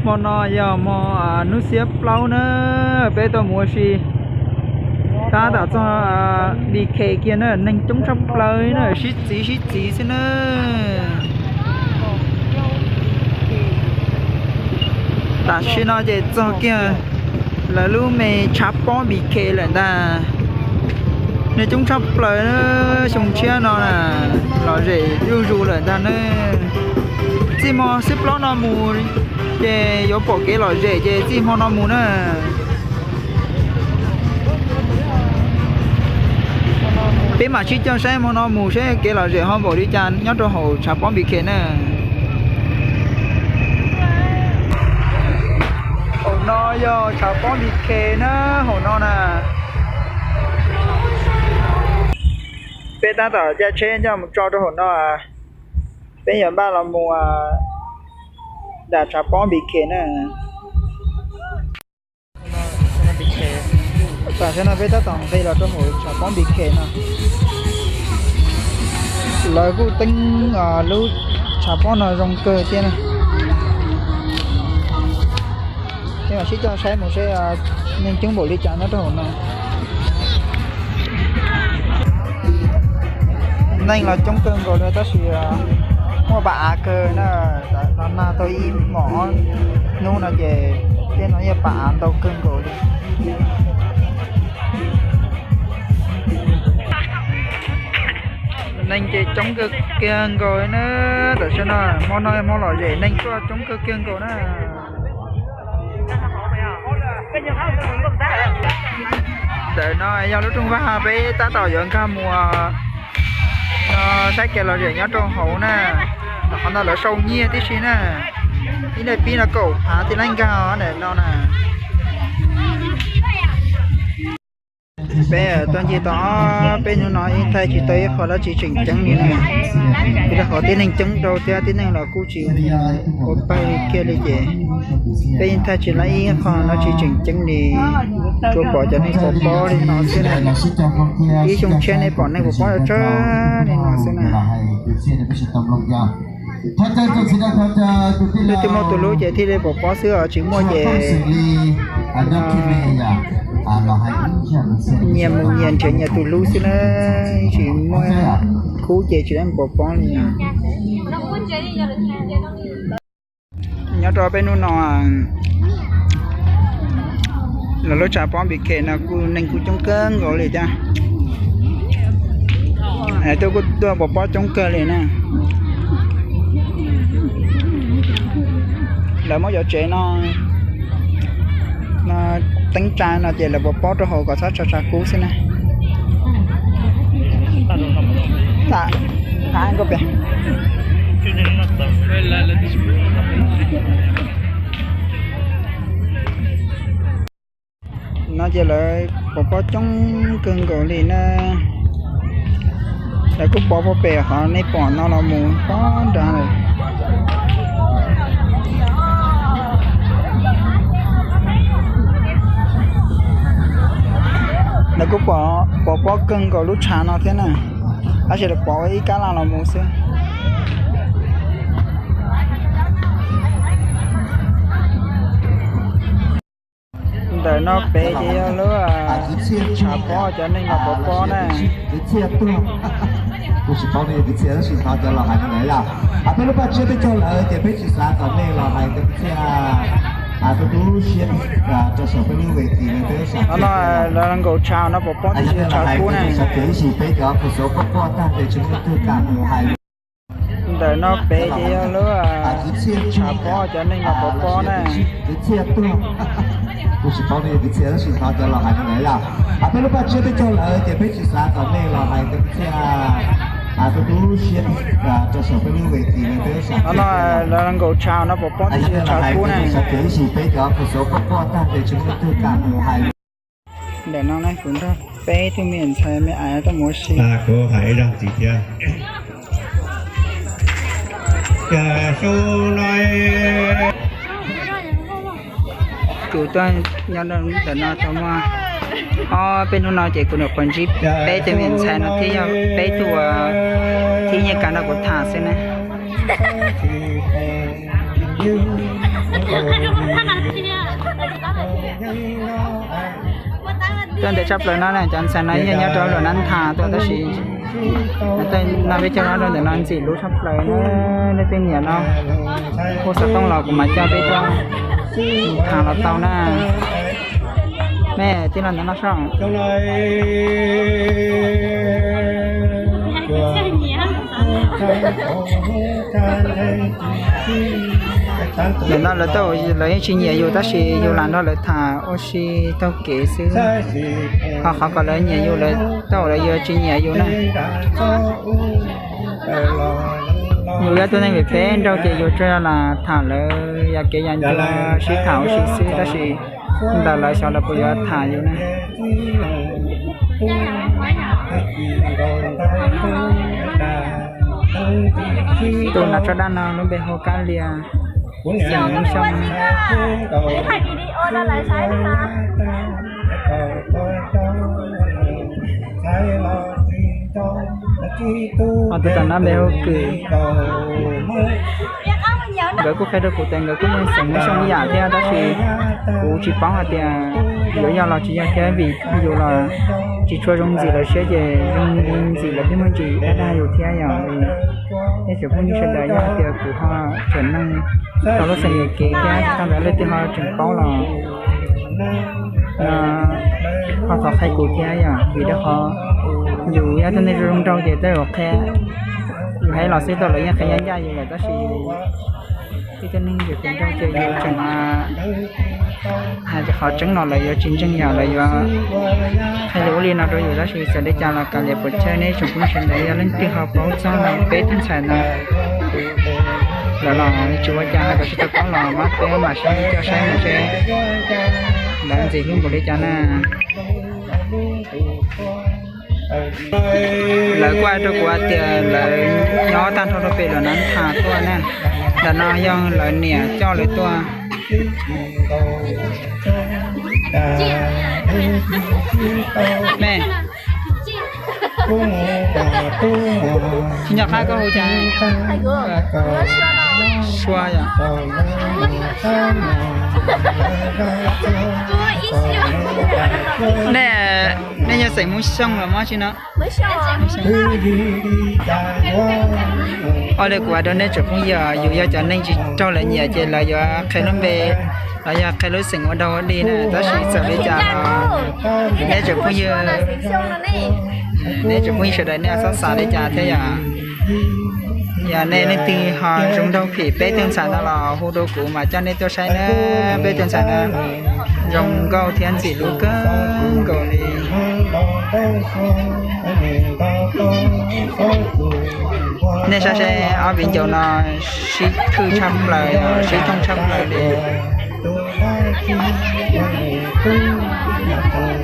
Hmo no yog hmo hnub xiab plaub na, peb tuaj mus ua si tab tom txog Npis Khes kiag na, neeg coob tshaj plaws na, sib txiv sib txiv xwb na. Tam sim no ces txog kiag lawv lub me tshav pob Npis Khes lawm ntag. Neeg coob tshaj plaws na, xyoo tshiab no na, lom zem zuj zus lawm ntag na. Txij hmo xiab plaub no mus ces yuav pom kev lom zem ces txij hmo no mus na. Peb mam sib coj saib hmo no mus seb kev lom zem ho npaum li cas nyob rau hauv tshav pob Npis Khes na. Hauv no yog tshav pob Npis Khes na, hauv no na. Peb tab tom caij tsheb coj mus tso rau hauv no, peb yuav npaj los mus nram tshav pob Npis Khes na. Tam sim no peb tab tom nqis los rau hauv tshav pob Npis Khes no. Lawv kuj teeb lub tshav pob no zoo kawg thiab na. Peb mam sib coj saib mus seb neeg coob npaum li cas nyob rau hauv no. Neeg los coob kawg nkaus li tab sis muaj pas av kawg na, los nag tau ib hmos hnub no ces tej no yeej pas av ntau kawg nkaus li. Neeg ces coob kawg kiag nkaus na, tam sim no hmo no hmo lom zem neeg tuaj coob kawg kiag nkaus na. Ntawm no yog lub rooj vag peb tab tom yuav nkag mus saib kev lom zem nyob rau hauv na. Qhov no lawv sau nyiaj tib si na, ib daim pib no kaum phav thiaj li nkag ntawm no na. Peb tuaj ncig tau ob peb hnub no yeej thaij tsis tau ib qho dab tsi tseem ceeb li na. Vim rau qhov tib neeg coob rau thiab tib neeg los kuj tsis ua paj kiag li ces peb yeej thaij tsis tau ib qho dab tsi tseem ceeb li. Tsuas pom cov neeg pov pob li no xwb na. Ib xyoo tshiab nej pom neeg pov pob tsawg li no xwb na. Leej twg muaj tus hlub ces thiaj li pov pob xwb os, tsis muaj ces nyias mus nyias nrhiav nyias tus hlub xwb na. Tsis muaj khub ces tsis pov pob li. Nyob rau peb hnub no los lub tshav pob Npis Khes no kuj neeg kuj coob kawg nkaus li thiab. Tuaj kuj tuaj pov pob coob kawg li na. Lawv muab cov tsev no teeb tsa no ces lawv pov pob rau hauv kom txhob tsa tsa kub xwb na. No ces lawv pov pob coob kawg nkaus li na. Lawv kuj pov pob pem qhov nej pom no los mus pob nrad lawm. Lawv kuj pov pob kawg nkaus lub tshav no thiab na, tab sis lawv pov ib kab laj los mus xwb. Ntawm no pem ces yog lub tshav pob cov neeg los pov pob na. Kuv tsis paub nej yog kwv txhiaj tab sis hnov cov los hais no lawm yom. Peb lub paj tsiab peb caug lawm ces peb tsis xav kom nej los hais kwv txhiaj, tus tub siab rau saum peb lub ves tis no peb xav no lawv nkaus tshav no pov pob tib si tshav kub na. Ib sim peb cov khuv xov quaj quaj tag ces tsis muaj leej twg kam mus hais. Ntawm no pem ces yog lub tshav pob cov neeg los pov pob na. Kuv tsis paub nej yog kwv txhiaj tab sis hnov cov los hais no lawm yom. Peb lub paj tsiab peb caug lawm ces peb tsis xav kom nej los hais kwv txhiaj, tus tub siab rau saum peb lub ves tis no peb xav no lawv nkaus tshav no pov pob tib si tshav kub na. Ib sim peb cov khuv xov quaj quaj tag ces tsis muaj leej twg kam mus hais. Ntawm no ne kuv nrog peb tug me ntxhais me ais tuaj mus ua si. Kuv hais ib zaj ntxiv thiab. Xyoo no kuv tuaj nyob ntawm no tau muaj ob peb hnub no ces kuv nyuam qhuav ntsib peb tug me ntxhais no thiab yog peb tug uas thib nyiaj kav nrog kuv tham xwb na. Tuaj ntev tshaj plaws no na, cov ntxhais no yeej nyob rau luam nab thas tuaj tab sis tej no peb coj los rau ntawm no ntxim hlub tshaj plaws na. Leej twg nyiam no hu xov tooj los kuv mam coj peb tuaj tham los tau na. Mej tij laug ntawm no soj. Ntawm no lawv tau, lawv yeej tsis nyiam yus tab sis yus lam nrog lawv tham ua si taug kev xwb. Ho qhov kom lawv nyiam yus, lawv tau lawv yuav tsis nyiam yus na. Yus yog tus neeg phem peb nraug ces yus tsuas yog lam tham lawv yam kev yam ncua, sib tham ua si xwb tab sis ntawm lawv xyov lawv puas yuav tham yus na. Tus nram tso dab no lub npe hu Kab Lia, xeem Hmoob Xyooj. Ho tus tom no npe hu Kwm. Nkawd kuj qhia rau kuv tias nkawd kuj yog xeem Hmoob Xyooj ib yam thiab tab sis kuv tsis paub hais tias yuav yog los tsis yog thiab vim yus los tsis tshua zoo ntxim lawv siab ces zoo li ntxim lawv pheej muaj ntsis dag dag yus thiab yom. Nej tsoom phooj ywg sawv daws, yog hais tias kuv ho tseem neeg tau lub xeem yuam kev thiab tsis tau ntawd leej twg ho tseem paub los ho thov qhia kuv thiab yom, vim rau qhov yus yog tus neeg zoo nraug ces tej zaum qhia yus hais los xwb tau lawv yeej qhia ncaj ncaj yus lawm tab sis yus ib tug neeg yuav tus nraug ces yus tseem hais qhov tseeb los lawv yuav tsis ntseeg yom, lawv yuav hais lus ua li no rau yus tab sis txawm li cas los kav liam puas tsawg. Nej tsoom phooj ywg sawv daws, yog leej twg ho paub txog no peb tug ntxhais no lawm los tsis ua cas, ho kom tsis tau paub los mas peb mam sib coj saib mus seb lawv ntxim hlub npaum li cas na. Lawv kuj hais rau kuv hais tias lawv nyob tag nrho rau pem luam nab thas tuaj na. Ntawm no yog lawv niam coj lawv tuaj. Mej, tsis nco qab koj hu cas? Sua yom. Nej, nej yog xeem Hmoob Xyooj los mas tsis no? Ua li kuv hais rau nej tsoom phooj ywg, yus yog cov neeg tsis raug lawv nyiam ces lawv yuav qhia lub npe los yog qhia lub xeem ua dog ua dig na, tab sis txawm li cas los nej tsoom phooj ywg, nej tsoom phooj ywg sawv daws nej txhob xav li cas thiab yom. Yog nej leej twg ho zoo nraug phim peb tug ntxhais no los hu rau kuv mas coj nej tuaj saib na. Peb tug ntxhais no zoo nkauj thiab ntxim hlub kawg nkaus li. Nej saib seb ob viv ncaus no sib thwj tshaj plaws, sib thooj tshaj plaws li.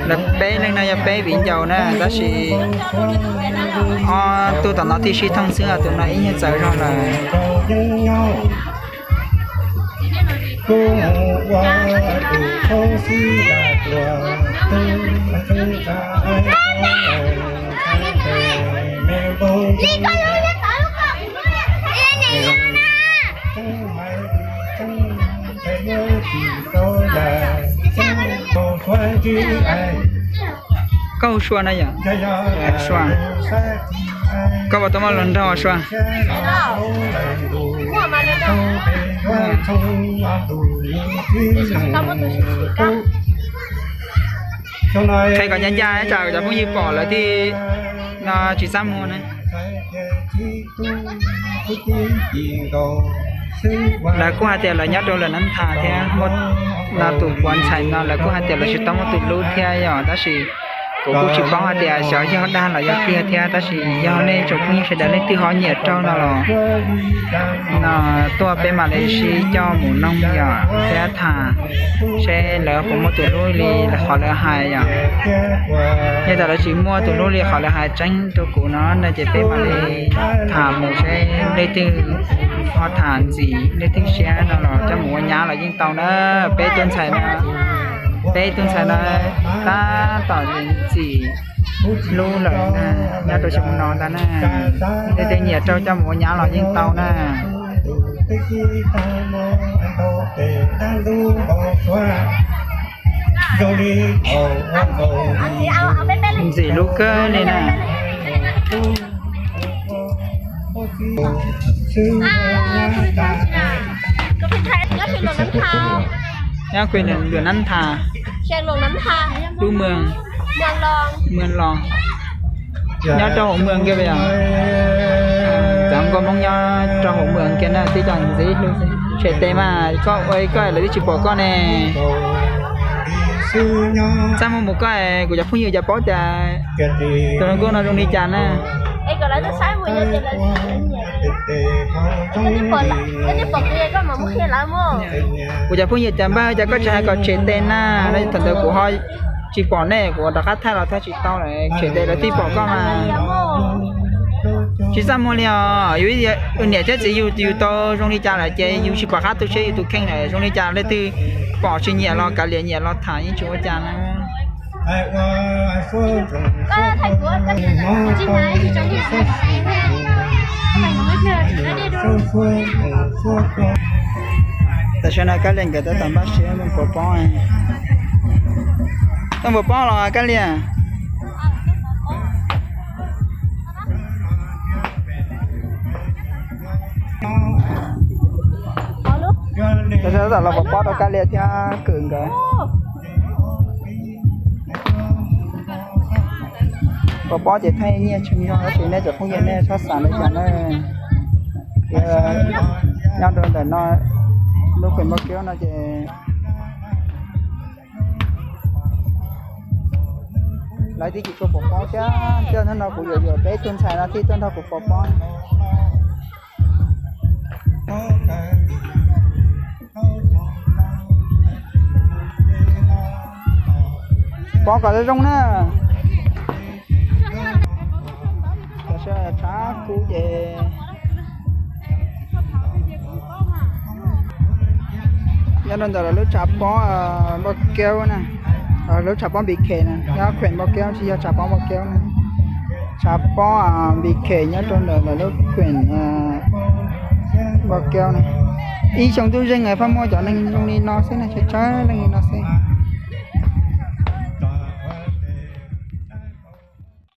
Lawv peb leeg no yog peb viv ncaus na, tab sis ob tug tom no thiaj sib thooj xwb, tus no ib nyuag txawv zog lawm. Koj hu Sua no yom? Sua. Koj puas tau muaj hluas nraug Sua? Qhia kom ncaj ncaj tsam cov phooj ywg pom lawv thiaj no tsis txaj muag na. Lawv kuj hais tias lawv nyob rau lawm nab thas thiab muaj no tus puav ntxhais no lawv kuj hais tias lawv tsis tau muaj tus hlub thiab yom, tab sis kuv kuj tsis paub hais tias xyov yog dag los yog tiag thiab, tab sis yog nej tsoom phooj ywg sawv daws leej twg ho nyiam raug no los no tuaj peb mam li sib coj mus noog yom thiab tham seb lawv puas muaj tus hlub li qhov lawv hais yom. Yog tias lawv tsis muaj tus hlub li qhov lawv hais tseeb rau kuv no no ces peb mam li tham mus seb leej twg ho tham ntxim leej twg siab no los coj mus ua nyab los yeej tau na. Peb tug ntxhais no, peb tug ntxhais no tab tom ntxim hlub lawm na, nyob rau xyoo no ntag na. Leej twg nyiam raug coj mus ua nyab los yeej tau na. Ntxim hlub kawg li na. Nyob Quyền Nam Thà, lub mws Mws Los, nyob rau hauv mws kiag. Cov nkauj Hmoob nyob rau hauv mws kiag na, tib co ntxim hlub xwb. Tshem tes mas koj ua koj lawv twb tsis pom koj ne. Txaj muag mus koj, kuv cov phooj ywg cas paub tias tus hluas nkauj no zoo li cas na. Kuv cov phooj ywg tias npawg cas koj tsis hais kom tshem tes na, thaum ntawd kuv ho tsis pom nej, kuv rov qab thaij los thaij tsis tau lawm, tshem tes lawv thiaj pom koj mas. Tsis txaj muag li os, yus niam thiab txiv yus, yus tau zoo li cas lawm ces yus tsis pom qab tu siab yus tus kheej lawm, zoo li cas leej twg pom tsis nyiam los kav liam, nyiam los tham, yeej tsis ua cas na. Tam sim no Kab Lias nkawd tab tom npaj siab mus pov pob. Tuaj mus pov pob los Kab Lias? Tam sim no tab tom los pov pob rau Kab Lias thiab Kwm nkawd. Pov pob ces thaij nyiaj tshee zog, tab sis nej cov phooj ywg nej txhob xav li cas na. Nyob rau ntawm no, lub Quyền Bao Kiêu no ces lawv twb tsis tshua pov pob thiab, thiab hnub no kuv yuav yuav peb tug ntxhais no thiaj tuaj nrog kuv pov pob. Pov kom zoo zoo na. Tam sim no tshav kub ces nyob rau ntawm lawv lub tshav pob Npauj Kaub na, lub tshav pob Npis Khes na, nyob Quyền Npauj Kaub tsis yog tshav pob Npauj Kaub na. Tshav pob Npis Khes nyob rau ntawm lawv lub Quyền Npauj Kaub na. Ib xyoo tub zeeg faj muaj cov neeg zoo li no xwb na, tsawg tsawg leej li no xwb.